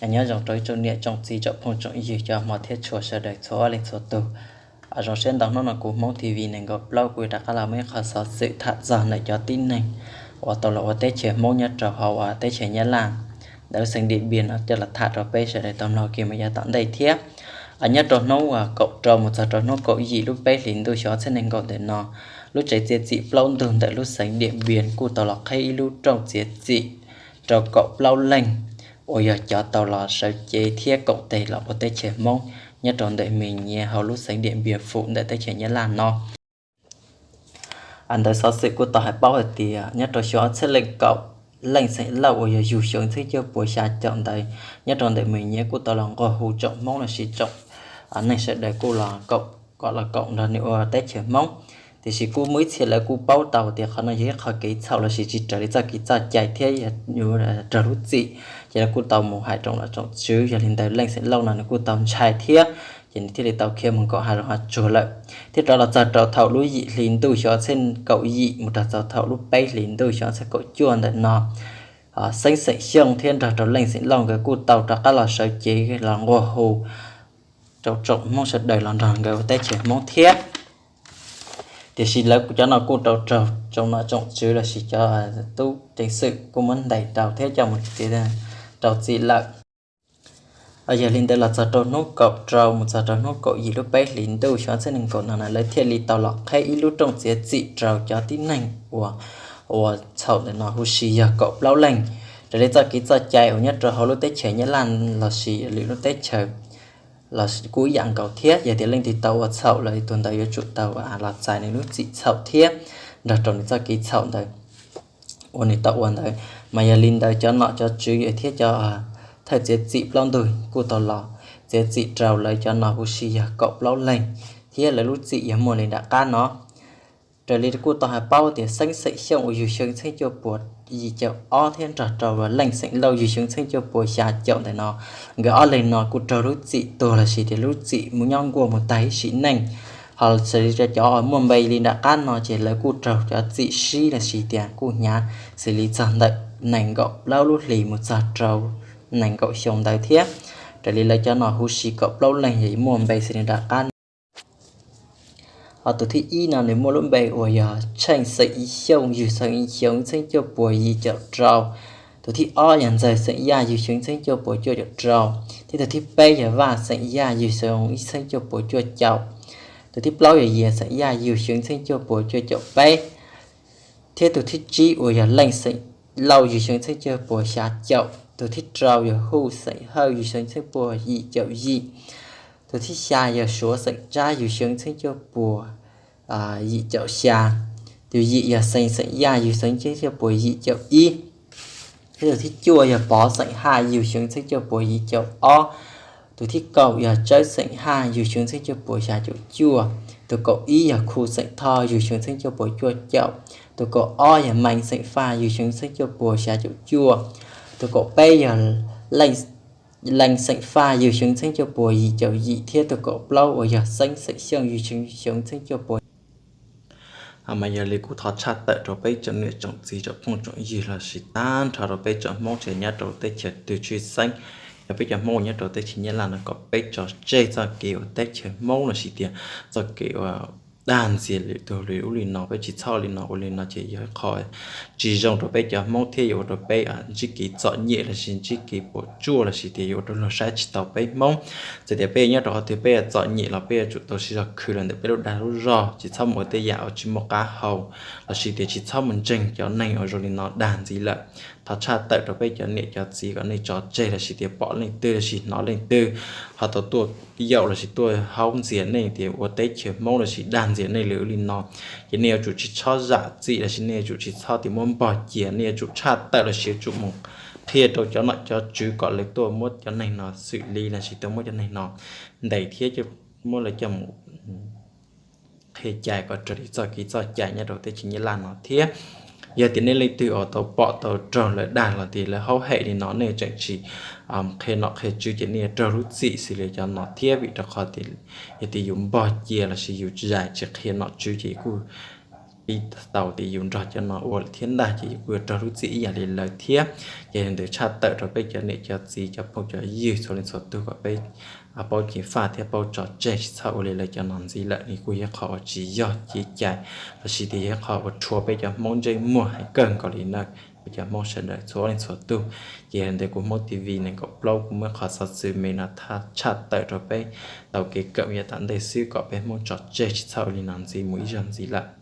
Nyob zoo rau ib tsoom niam tsoom txiv tsoom phooj tsoom ywg cov hmov thiab tshua sawv daws txhua leej txhua tus. Zoo siab ntau, hnub no kuv Hmoob T V nees nkaum plaub kuj rov qab los muaj ib qho xov xwm tham txog ntawm cov tib neeg uas tau los ua teb chaws Hmoob nyob rau hauv teb chaws Nyab Laj ntawm lub xeev Diam Npias no coj los tham rau peb sawv daws tau mloog kev mus yav tom ntej thiab. Nyob rau hnub kaum rau mus txog rau hnub kaum yim lub peb hlis ntuj xyoo ob txhiab nees nkaum ntawm no, lub tsev txiav txim plaub ntug ntawm lub xeev Diam Npias kuj tau los qheb ib lub rooj txiav txim rau kaum plaub leej uas yog cov tau los sawv cev thiab koom tes los ua teb chaws Hmoob nyob rau ntawm me nyiav hauv lub xeev Diam Npias Fum ntawm teb chaws Nyab Laj no. Ntawd xov xwm kuj tau hais paub hais tias nyob rau xyoo ob txhiab leej kaum, Leej Xeem Lauj uas yog yug xyoo txhiab cuaj puas xya caum ntawd, nyob rau ntawm me nyiav kuj tau los nqua hu tsoom Hmoob los sis tsoom neeg sawv daws kuj los kom los koom nrog nws ua teb chaws Hmoob. Tiam sis kuj muaj ib txhia lawv kuj paub tau tias qhov no yog ib qho kev txhaum los sis tsis raws li txoj kev txoj cai thiab yuav raug lub txim, ces lawv kuj tau mus hais rau tsoom tswv. Yog li ntawd Leej Xeem Lauj no nws kuj tau ntshai thiab, ces nws thiaj li tau khiav mus nkaum hav zoov hav tsuag lawm. Thiab rov los txog rau thaum lub yim hlis ntuj xyoo ob txhiab kaum yim mus rau txog thaum lub peb hlis ntuj xyoo ob txhiab kaum cuaj ntawm no, Xeeb Xeem Xyooj thiab nrog rau Leej Xeem Lauj nkawd kuj tau rov qab los sawv cev los nqua hu rau tsoom Hmoob sawv daws los nrog nkawd ua teb chaws Hmoob thiab. Tiam sis lawv cov no kuj tau raug tsoom nom tsoom tswv los sis cov tub ceev xwm kuj muab ntes rau thiab coj mus txi rau txim lawm. Yog li ntawd los txog rau hnub kaum rau mus txog rau hnub kaum yim lub peb hlis ntuj xyoo ob txhiab nees nkaum no na, lawv thiaj li tau los qheb ib lub rooj txiav txim rau cov tib neeg uas ua txhaum ntawm no huv si yog kaum plaub leej. Raws li txoj kev txoj cai uas nyob rau hauv lub teb chaws Nyab Laj los sis lwm lub teb chaws los kuj ib yam nkaus thiab. Yog tias leej twg tau ua txhaum lawm, tus ntawd yuav tsum tau los txais nws lub txim txhaum thiab nrog rau nws txoj kev txhaum ntawd uas nws tau ua ntawd. Mas yog li ntawd cov nom cov tswv thiab cov thawj txiav txim plaub ntug kuj tau los txiav txim rau lawv cov no huv si yog kaum plaub leeg, thiab lawv lub txim yog muaj li nram qab no. Raws li kuj tau hais paub tias Xeeb Xeem Xyooj uas yug xyoo txheeb cuaj puas yim caum ob thiab nrog rau Leej Xeem Lauj yug xyoo txheeb cuaj puas xya caum ntawm no, nkawd ob leeg no kuj raug lub txim tuag los sis tias lub txim mus nyob nkuaj mus tag ib sim neej. Ho xws li cov muaj npe li nram qab no ces lawv kuj raug cov txim sib los sis tias kuj hnyav xws li txog ntawm nees nkaum plaub lub hlis mus txog rau nees nkaum xyoo ntawd thiab. Raws li lawv cov no huv si kaum plaub leeg yog muaj npe xws li nram qab no. Ho tus thib ib no nws muaj lub npe uas yog Tsheej Xeem Xyooj yug xyoo ib txheeb cuaj puas yim caum rau. Tus thib ob yog Ntxawg Xeem Yaj yug xyoo ib txheeb cuaj puas cuaj caum rau, thiab tus thib peb yog Vaj Xeem Yaj yug xyoo ib txheeb cuaj puas cuaj caum. Tus thib plaub yog Yias Xeem Yaj yug xyoo ib txheeb cuaj puas cuaj caum peb, thiab tus thib tsib uas yog Leej Xeem Lauj yug xyoo ib txheeb cuaj puas xya caum. Tus thib rau yog Huj Xeem Hawj yug xyoo ib txheeb puas yim caum yim. Tus thib xya yog Suav Xeem Tsab yug xyoo ib txheeb cuaj puas yim caum xya. Tus yim yog Xeem Xeem Yaj yug xyoo ib txheeb cuaj puas yim caum ib. Thiab tus thib cuaj yog Pov Xeem Haj yug xyoo ib txheeb cuaj puas yim caum ob. Tus thib kaum yog Tsawb Xeem Haj yug xyoo ib txheeb cuaj puas xya caum cuaj. Tus kaum ib yog Khu Xeem Thoj yug xyoo ib txheeb cuaj puas cuaj caum. Tus kaum ob yog Meej Xeem Faj yug xyoo ib txheeb cuaj puas xya caum cuaj. Tus kaum peb yog Leej Xeem Faj yug xyoo ib txheeb cuaj puas yim caum yim, thiab tus kaum plaub uas yog Xeeb Xeem Xyooj yug xyoo ib txheeb cuaj puas. Mas yog li kuj thov tshaj tawm rau peb tsoom niam tsoom txiv tsoom phooj tsoom ywg los sis tag nrho rau peb tsoom Hmoob tsev nyob rau teb chaws twg tshwj xeeb, yog peb cov Hmoob nyob rau teb chaws Nyab Laj no kom peb tso tseg txoj kev ua teb chaws Hmoob los sis tias txoj kev ua dag ntxias lwm tus li ub li no, peb tsis txhob li no ua li no ces yog qhov tsis zoo rau peb cov Hmoob thiab yuav ua rau peb ntsib kev txom nyem los sis ntsib kev puas tsuaj los sis tias yuav ua rau luag saib tsis taus peb Hmoob. Txawm tias peb nyob rau qhov twg peb txom nyem los peb yuav tsum tau sib zog khwv los ntawm peb lub dag lub zog, tsis txhob mus ua tej yam uas tsis muaj qab hau los sis tias tsis txhob mus ntseeg cov neeg uas zoo li no dag ntxias lawm. Thov tshaj tawm rau peb cov niam cov txiv kom nej tso tseg los sis tias pom leej twg los sis hnov leej twg ho tau tuaj yaum los sis tuaj haub ntxias nej tias ua teb chaws Hmoob los sis dag ntxias nej li ub li no, ces nej yuav tsum tsis txhob zam txim los sis nej yuav tsum tsis txhob tias muab npog cia, nej yuav tsum tshaj tawm los sis yuav tsum mus qhia rau cov nom cov tswv kom lawv tuaj muab cov neeg no xwm li los sis tuaj muab cov neeg no ntes thiab muab lawv coj mus qhia cai kom raws li txoj kev txoj cai nyob rau teb chaws Nyab Laj no thiab. Yog tias nej leej twg uas tau pom tau raug lawv dag los tias lawv haub hem li no nej tseem tsis qhia nom qhia tswv ces nej yuav raug lub txim xws li cov no thiab, vim rau qhov tias yog tias yus npog cia los sis yus zais tsis qhia nom tswv ces kuj li tau tias yus nrog cov no ua lawm thiab ntag ces yus kuj yuav raug lub txim ib yam li lawv thiab. Ces yog li ntawd tshaj tawm rau peb cov niam cov txiv cov phooj cov ywg txhua leej txhua tug kom peb paub ceev faj thiab paub tso tseg tsis txhob ua li lawv cov no ntxiv lawm. Nws kuj yog qhov uas tsis yog cev cai lossis tias yog qhov uas rhuav peb cov Hmoob ntsej muag heev kawg nkaus li na. Peb cov Hmoob sawv daws txhua leej txhua tug, ces yog li ntawd kuv Hmoob TV nees nkaum plaub kuv muaj qhov xov xwm me no tshaj tawm rau peb tau kev kawm yav tom ntej xwb kom peb Hmoob tso tseg tsis txhob ua li no ntxiv mus ib zaug ntxiv lawm.